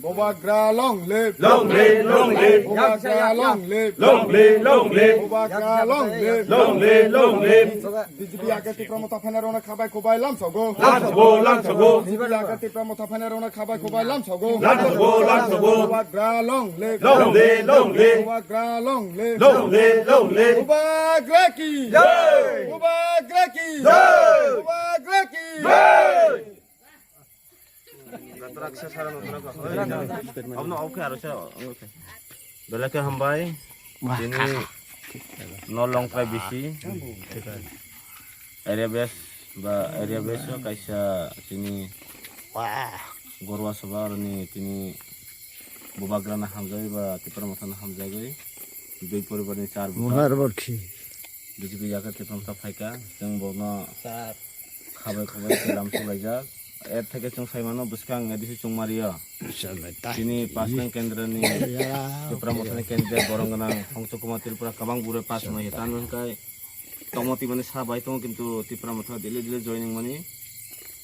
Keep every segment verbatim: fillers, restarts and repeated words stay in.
Bubagra long live. Long live, long live. Bubagra long live. Long live, long live. Bubagra long live. Long live, long live. B J P age Tipra Motha phaina rona khabai khubai lamsogo. Lamsogo, lamsogo. B J P age Tipra Motha phaina rona khabai khubai lamsogo. Lamsogo, lamsogo. Bubagra long live. Long live, long live. Bubagra long live. Long live, long live. Bubagra ki. Jai. Bubagra ki. Jai. Bubagra ki. Jai. Belai khe hambai. Tini no long try bisi. Area base ba area base o kaisa tini Gorwa Sabha aroni tini Bubagra no hamjagwi ba Tipra Motha no hamjagwi dui poribar ni char buta. Muhar borthi. B J P jaga Tipra Motha phaika, chwng bono khabai khabai se lam sulaijak. Er theke chwng sai mano bwskang A D C chwngmario. Chini pasnang kendra ni Tipra Motha ni kendra borong gwnang Hongso Kumar Tripura kabang bure pass mai tan hwnkai. Tongmo tibani sa bai tongo kintu Tipra Motha dile dile joining mani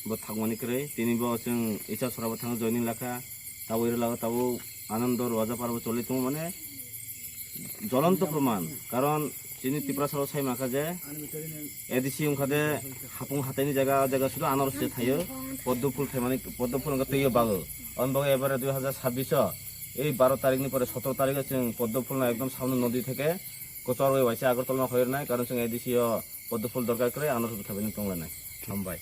bo thangmani kwrwi. Tini bo chwng Icha Sora bo thang joining lakha. Tabuk iro lago tabuk Anando Roja Parbo choli tongo mane jolonto proman. Karon chini Tiprasa o sai mankha je A D C wngkha de hapung hataini jaga, o jaga sudu anor se thaio. Poddo phul thaimani, poddo phul wngkha twiyo bago. On bago ebare dui hazar sabbish o ei baro tarikni pore sotoro tarikhe chwng poddo phulno ekdom sauni nodi theke kochorwi waisa Agartala no hoirnai, karon chwng A D C o poddo phul dorkar kwrwi, anor se thaimani tonglainai. Hambai.